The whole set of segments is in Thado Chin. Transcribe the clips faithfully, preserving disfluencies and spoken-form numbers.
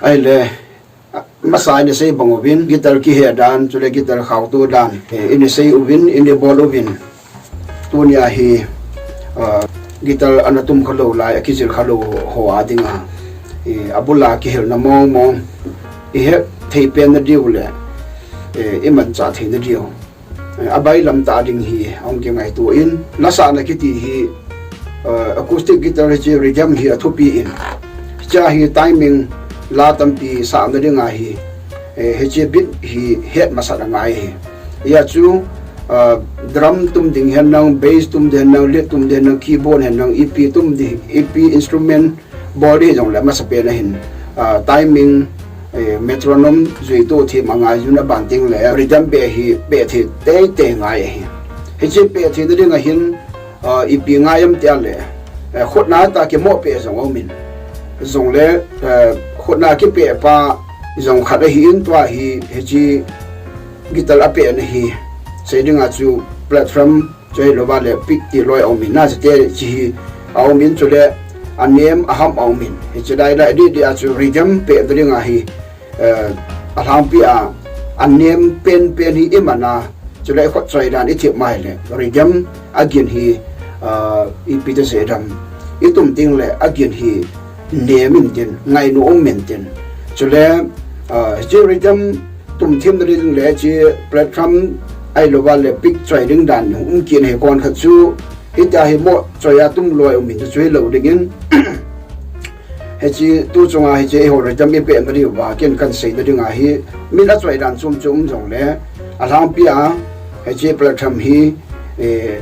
Ahile, masa in isei bang uvin, guitar kihe dan, chule guitar khauto dan, eh, in isei uvin, in ibol uvin. Tunia hi, ah, guitar ana tum khalou lai, akijil khalou ho a dinga, eh, abula kihilna mong mong, ihet thei pen nadiu le, eh, imanchah thei nadiu. Eh, abailam tah ding hi ahung kingaito in, lasahna kiti hi, eh, acoustic guitar hiche rhythm hi athupi in, hiche hi timing la tampi sahna dinga hi, eh, hiche beat hi het masat angai hi. Hia chu, eh, drum tum ding hen nang, bass tum ding hen nang, lead tum ding hen nang, keyboard hen nang, ipi tum ding, ipi instrument bol ding jongle masapen a hin, ah, timing, eh, metronome jui to thim angai jun, aban teng le rhythm beh hi beh thei teitei ngai ahi. Hiche beh theina dinga hin, ah, ipi ngai em tia le, eh, khutna tah kimoh peh jong aumin. Jongle, eh, khutna kipeh pa jong khat ahin, tua hi hiche guitar apehna hi, sei dinga chu platform chu ahilouva le pick ti loi aumin, na, chute chi hi aumin, chule anem aham aumin. Hiche lai lai didi a chu rhythm pehna dinga hi, eh, alhangpi a anem penpen hi iman a, chule khut choi dan ithip mai le rhythm agin hi, eh, ipi ti sei dam, itum teng le agin hi nem intin, ngainu um intin. Chule, eh, hiche rhythm tum themna ding le hiche platform ahilouva le pick choi ding dan um kit ahi. Konkhat chu hitia hi moh choi a tum loi aumin, chu hilou dingin. Hiche tu chunga hiche eiho rhythm ipehna diuva ken kahin seina dinga hi, min achoi dan chom chom um jongle, alhangpi a hiche platform hi, eh,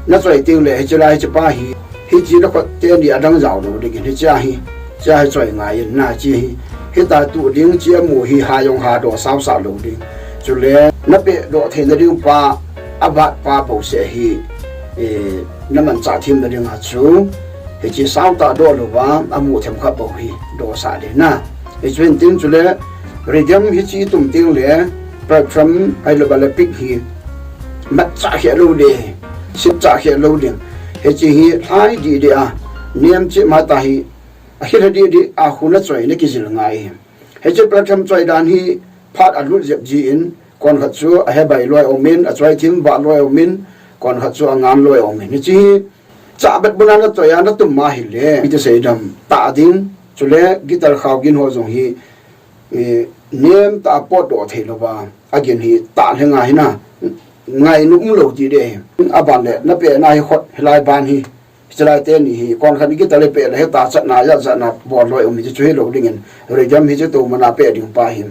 nachoi teng le hiche lai hiche pa hi, hiche nakhut teni adang jao lou dingin, hiche hi, hiche hi choi ngai in, na, hiche hi, hita tu ding, hiche amu hi ha jong ha doh sausah lou ding. Chule napeh doh theina ding pa, avat pa bouseh hi, eh, namanchah themna dinga chu, hiche sautah doh louva amu themkhat bou hi dohsah ding, na. Hichu hintin, chule rhythm hiche itum teng le platform ahilouva le pick hi matchah khel lou ding, sipchah khel lou ding. Hiche hi lhai didi a, nem cheh ma ta hi, ahil didi a khu nachoi nakijil ngai hi. Hiche platform choi dan hi phat alut jep jin, konkhat chu ahebai loi aumin, achoi thim vah loi aumin, konkhat chu angan loi aumin. Hiche hi chah bet buna nachoi a natum ma hile, ipi ti sei dam, tah ding, chule guitar khau gin ho jong hi, eh, nem tah a potdoh thei louva agin hi tah lheng ahi, na, ngainu um lou ti ding. Aban le napehna hi khut hilai ban hi, hiche lai teni hi, konkhat guitar le peh le hita chatna, jat jatna bol loi um hi, chu hilou dingin, rhythm hiche tu mana peh ding pa hi.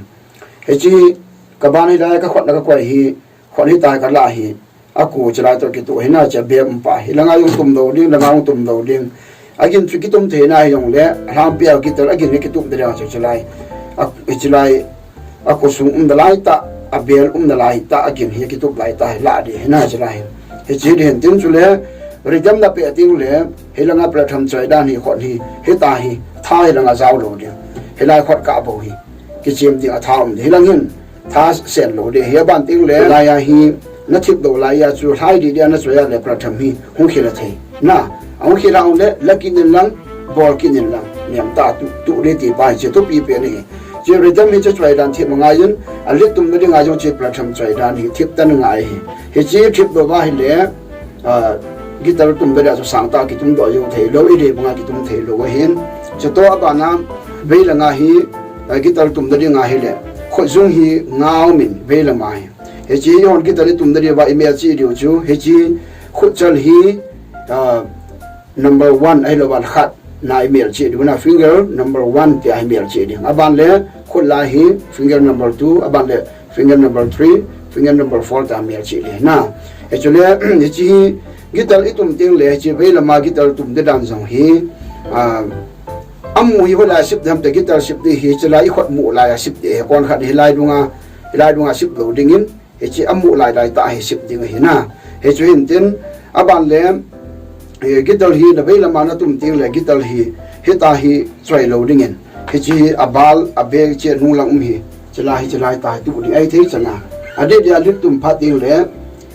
Hiche kaban hilai kakhut na kakoi hi, khut hitia kalah hi, aku hiche lai toh kitoh hi, na, hiche bem um pa hi, langa jong tum lou ding, langa jong tum lou ding. Agin chu kitum thei na hijongle, alhangpi a guitar agin hi kitum thei ding chu hiche lai. A, hiche lai, akhosung umna lai tah, abel umna lai tah, agin hi kitup lai tah hi lah ding hi, na, hiche lai. Hiche ding hintin, chule rhythm napeh teng le, hilanga platform choi dan hi khut hi, hita hi, tha hilanga jao lou ding. Hilai khut kah bou hi kichem ding, atha um ding. Hilang hin tha sen lou ding. Hi aban teng le, lai a hi nathip lou lai a chu lhai didi a nachoi a le platform hi hung khel a thei, na, ahung khel a um le, la kit in lang, bol kit in lang, nem tah tu, tu ding ti pa hiche thupi pen ahi. Hiche rhythm hiche choi dan thip angai in, a lead tumna dinga jong hiche platform choi dan hi thip tan ngai hi. Hiche thip louva hile, ah, guitar tumna dia chu sangtah kitum doh jong thei lou, idei banga kitum thei lou ahin. Chutoh abana, veilanga hi, ah, guitar tumna dinga hile, khutjung hi nga aumin veilama hi. Hiche eihon guitar itumna diuva imelchih diu chu, hiche khutchal hi, ah, number one ahilouva le khat na imelchih diu, na, finger number one tia hi melchih ding. Aban le khut lai hi finger number two, aban le finger number three, finger number four tia melchih ding, na. Hichule, hiche hi guitar itum teng le, hiche veilama guitar tum ding dan jong hi, ah, amu hi hoilai sip ding ham ti, guitar sip ding hi, hiche lai ikhut mu lai a sip ding, konkhat hilai dunga, hilai dunga sip lou dingin, hiche amu lai lai tah hi sip ding ahi, na. Hichu hintin, aban le, eh, guitar hi naveilama natum teng le guitar hi, hita hi choi lou dingin, hiche hi abal, abeh, hiche nung lang um hi, hiche lai, hiche lai tah hi tu ding ahi thei chan a. Adeh dia lead tum phat teng le,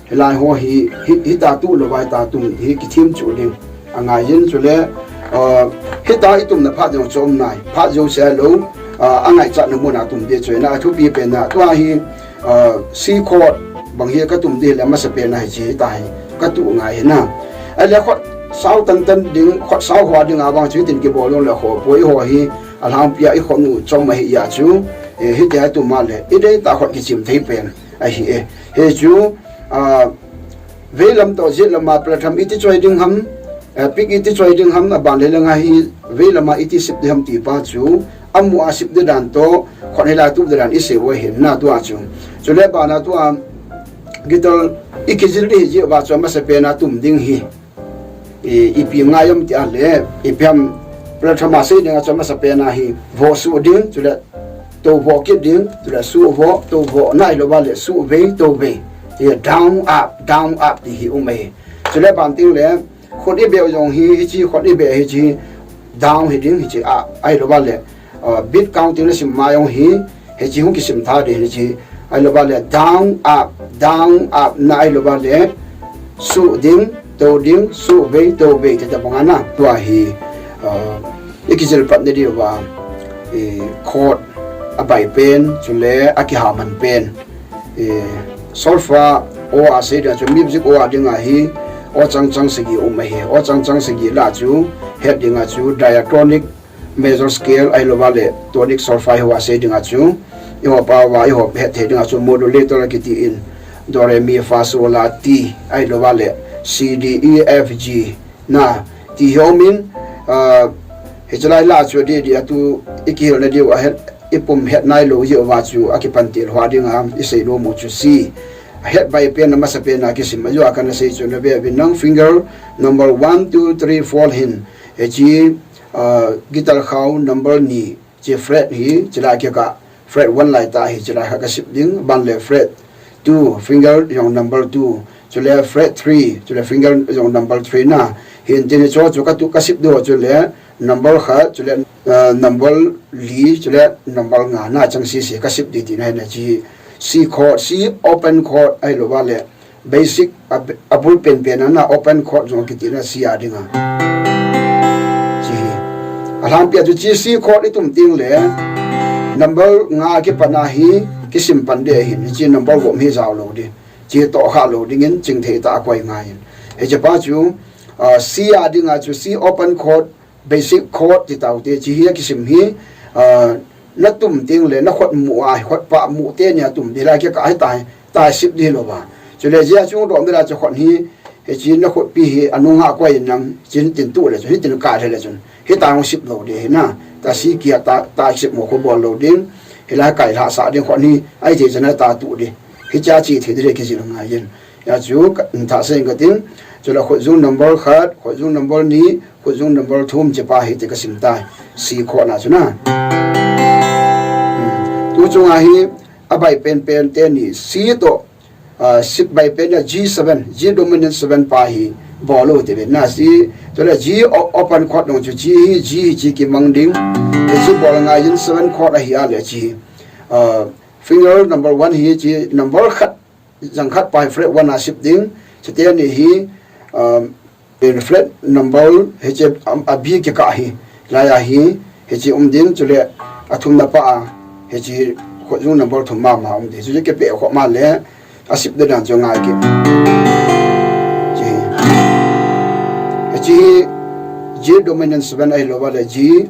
hilai ho hi, hi, hita tu louva hita tum hi kithem chu ding angai in, chule, ah, hita itumna phat jong chu um nai, phat jouse lou, ah, angaichatna muna tum ding chu ahi na, athupi pen na. Tua hi, ah, C chord bang hi katum ding le amasapen a hiche hi tahi, katu ngai hi na. Ahile khut sao tantan ding, khut sao hoa ding a vang chu hitin kibol jong le khoh poi, eiho hi alhangpia ikhut nu chom ahi a chu, eh, hitia tum a le idei tah khut kichim thei pen ahi e. Hichu, ah, veilam toh jetlam a platform iti choi ding ham, eh, pick iti choi ding ham, aban le langa hi veilam a iti sip ding ham ti pa chu, amu a sip ding dan toh, khut hela tup ding dan isei u ahin na tua chu. Chule bana tua guitar ikijil ding hi jeh uva chu amasapen a tum ding hi. I, ipi ngai ham ti a le, ipi ham platform a sei ding a chu amasapen a hi, voh suh ding, chule tou voh kit ding, chule suh voh, tou voh, na ahilou va le suh vei, tou vei. Ti down, up, down, up ti hi um ahi. Chule ban teng le, khut ibeh jong hi, hiche khut ibeh hiche down hi ding, hiche up, ahilou va le, uh, beat counting na sim ma jong hi, hiche hung kisim tha ding hiche, ahilou va le down, up, down, up, na ahilou va le suh ding, tou ding, suh vei, tou vei, ti tabang a na. Tua hi, uh, ikijil patna diu va, eh, chord abai pen, chule akihaman pen. Eh, solfa aw a sei ding a chu music aw a ding a hi, aw chang chang sagi um ahi. Aw chang chang sagi lah chu, het ding a chu diatonic major scale ahilou va le tonic solfa hi aw a sei ding a chu, eiho pao va, eiho het thei ding a chu modulator kiti in, do, re, mi, fa, sol, la, ti ahilou va le C, D, E, F, G, na, ti hi um in, ah, hiche lai lah chu didi a tu ikihil na diu a het, ipum het nailou jeh uva chu akipan til hoa ding a isei nom u chu C. Ahet bai pen amasapen a kisim a, ajeh a kana sei chu na ve uvin lang, finger number one, two, three, four hin. Hiche, ah, guitar khao number ni, hiche fret hi, hiche lai kikah, fret one lai tah hi, hiche lai kha kasip ding, ban le fret two, finger jong number two, chule fret three, chule finger jong number three na. Hintin hicho chu katu kasip ding ho chule number khat, chule, uh, number li, chule number nga na chang sese kasip ding tina hi na, hiche C chord, C open chord ahilou va le basic a, abul penpen a na open chord jong kiti na C a ding a. Hiche hi. Alhangpia chu hiche C chord itum teng le number nga kipat a hi kisim pan ding ahin, hiche number gop hi jao lou ding. Hiche toh kha lou ding in chingthei tah a koi ngai in. Hiche pa chu, ah, C a ding a chu C open chord, basic chord ti tau te, hiche hi akisim hi, ah, natum teng le nakhut mu a, khut pah mu teni a tum ding, lai kikah hi tai, tai sip ding lou va. Chule jia chung dom ding la chu khut hi, hiche nakhutpi hi anung a koi in lang, hitin tu le chun, hitin kai le chun, hitia hung sip lou ding hi na. Ta C key a ta, tai sip mo khu bol lou ding, hilai kai lhah sah ding khut hi, ahithei chan a ta tu ding. Hichea che thei ding le kijil ngai in. Hia chu ka, thah seng katin. Chule khutjung number khat, khutjung number ni, khutjung number thum, hiche pa hi ti kasim tai. C chord na chu na. Hmm. Tu chunga hi abai penpen teni C toh, ah, sip bai pen a G seven, G dominant seven pa hi bol u ti ve na C. Chule G o-, open chord dong chu G hi, G hi hiche kimang ding. Hiche bol ngai in seven chord ahi a le hiche. Ah, finger number one hi hiche number khat jang khat pa hi fret one a sip ding. Hiche teni hi, um, fret number hiche, um, a B kikah hi, lai a hi, hiche um ding, chule athumna pa a, hiche khutjung number thum mama um ding. Hiche kipeh khop ma le, asip ding dan chu ngai kit. Hiche hi, hiche hi G dominant seven ahilou va le G,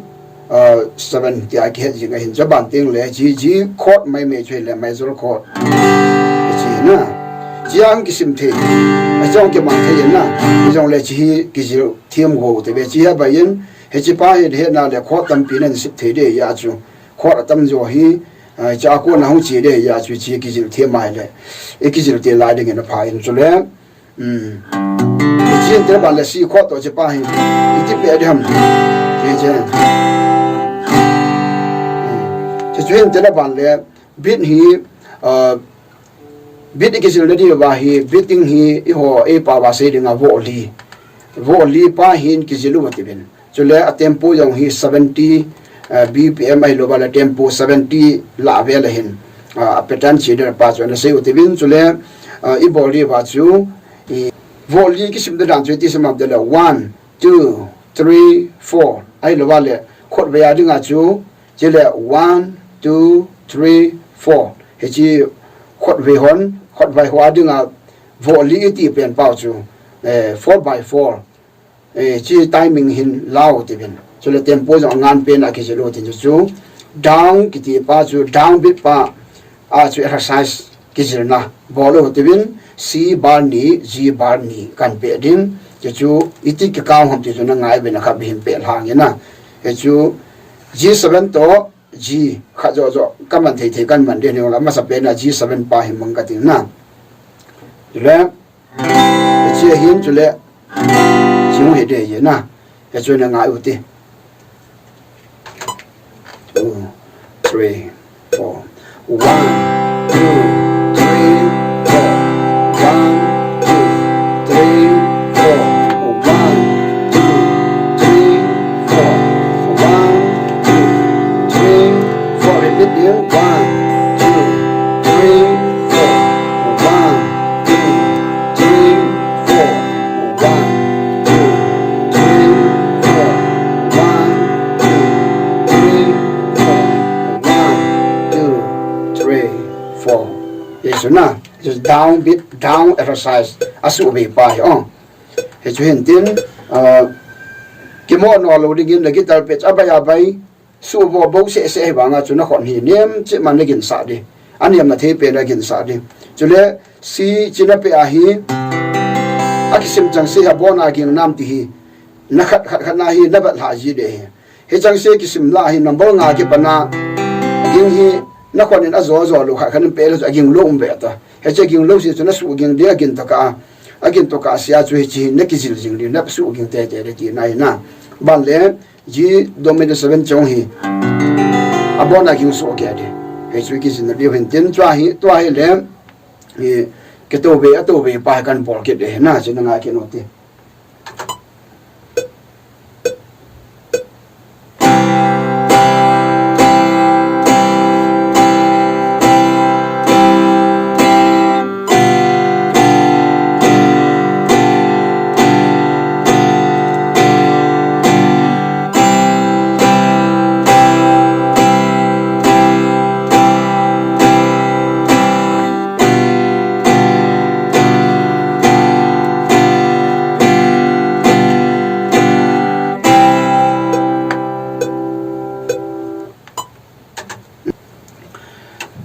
ah, seven tia kihet jing ahin, chu ban teng le G, G chord maimai chu hile major chord. Hiche na. Hichea hung kisim thei. Hichea hung kimang thei na. Hijongle hiche hi kijil them go te ve hiche hi abai in. Hiche pa hi hetna le chord tampi nan sip thei ding ahi a chu. Chord atam jo hi, ah, hichea kona hung che ding ahi a chu hiche kijil them mai le. Ikijil te lai ding in apha in chule. Hmm. Hiche hin te ban le C chord toh hiche pa hi. Iti pe ding ham. Hiche, hiche. Hmm. Hiche chu hin te ban le beat hi, ah, beat ikijil na diu va hi, beating hi, eiho, eipao va sei ding a voh li. Voh li pa hin kijil u ti uvin. Chule a tempo jong hi seventy, eh, B P M ahilou va le tempo seventy lah vel ahin, ah, a pattern che ding pa chu ana sei u ti uvin. Chule, ah, i bol ding va chu, i voh li kisim ding dan chu iti sim ham ti le one, two, three, four. Ahilou va le khut vei a ding a chu Chule one, two, three, four. Hiche khotvei hon, khotvei ho a dinga voh li iti pen pau chu, eh, four by four. Eh, hiche timing hin lau tivin. Chule tempo jong angan pen a kijil u tin chu chu. Down kiti pa chu, down beat pa a chu exercise kijilna bol u tivin, C bar ni, G bar ni kan pe ding. Chu chu iti kikau ham ti chu na ngai uvin a kha bihin pe lhang ina. Chu G seven to G khat jo jo ka man thei thei kan man ding ni la masa pe na G seven pa hi mang ka ting na. Chule, chi hin chule, chi mu hi de ye na. He chu na ngai u ti. Two, three, four. One, two, three, four. One, two, three, four. One, two, three, four. One, two, three, four. Repeat here. One, two, three, four. One, two, three, four. One, two, three, four. One, two, three, four. One, two, three, four. Yes, na. Just down beat, down exercise. Asuh vei pa hi, oh. Hichu hin tin, ah, kimo no lo ding in la guitar page abai abai. Suh vo vo seh seh hi vanga chu na khut hi nem cheh man na ginsah di. Anem na thei pen na ginsah di. Chule C chu na pe ahi. Akisim chang se hi abon a ging nam ti hi. Na khat khat khat na hi na bat lha ji de hi. Hichang se kisim la hi number nga kipan a ging hi na khut in ajo jo lo khat khat in pe lo chu aging lo um ve ta. Hiche ging lo se chu na suh ging di agin to ka. Agin to ka sia chu hiche na kijil jing di na suh ging te te de ti na hi na. Ban le G dominant seven chong hi. Abon a ging suh ke de. Hichu kijil na di hin tin tua hi, tua hi le. Hi, kito ve, ato ve pa kan bol kit de na, chi na ngai kit u ti.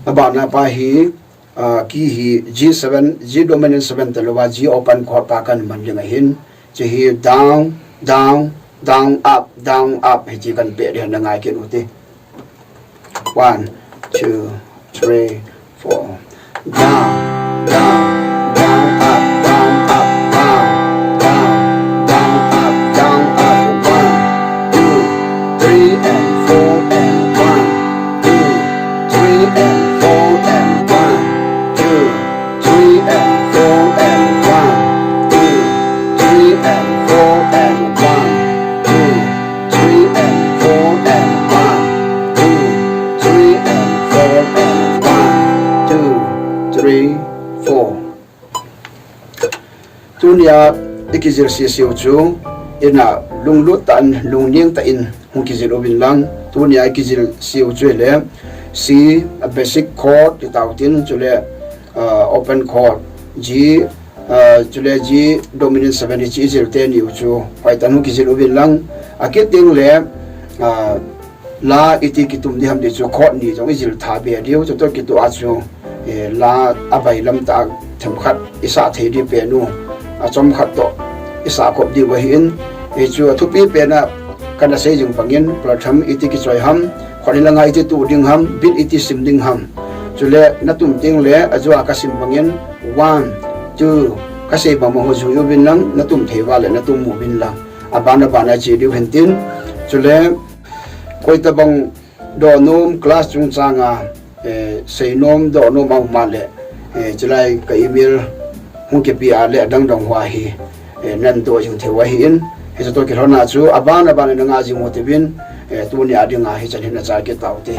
Abana pa hi, ah, key hi G seven, G dominant seven talou a, G open chord pa kan man ding ahin. Chi hi down, down, down, up, down, up. Hichi kan pe di na ngai kit u ti. One, two, three, four. Down, down, down, up, down, up, down, down, down, up, down, up. One, two, three, and four, and one, two, three, and four, and one, two, three, and four, and one, two, three, and four, and one, two, three, and four, and one, two, three, and four, and one, two, three, four. Tunia i kijil sisiu chu, ina lunglut tah in, lungning tah in hung kijil uvin lang. Tunia i kijil siu chu le, C, a basic chord, ti tau tin, chule, ah, open chord, G, ah, chule G dominant seven hichi i jil teni u chu, hoitah in hung kijil uvin lang. Akit ding le, ah, la iti kitum di ham ti chu chord ni jong i jil tha be diu, chutoh kitoh a chu, eh, la abailam tah themkhat i sah thei di pen u, achomkhat toh i sah khop diu ahin, eh, chu athupi pen a kana sei jing bangin, pratham iti kichoi ham, khut in langa iti tu ding ham, beat iti sim ding ham. Chule na tum teng le, ajou a ka sim bangin, one, two, ka sei bang bang ho jui uvin lang, na tum thei uva le, na tum uvin lang. Aban aban a che diu hen tin. Chule, Koi tabang dohnom class chungchang a, eh, seinom dohnom a um a le, eh, chulai ka email hung kipe a le adang dang hoa hi, eh, nan doh jing thei u ahin, hiche toh kilhon a chu aban aban a na ngah jing u tivin, eh, tuni a dinga hichan hin na chai kit tau te.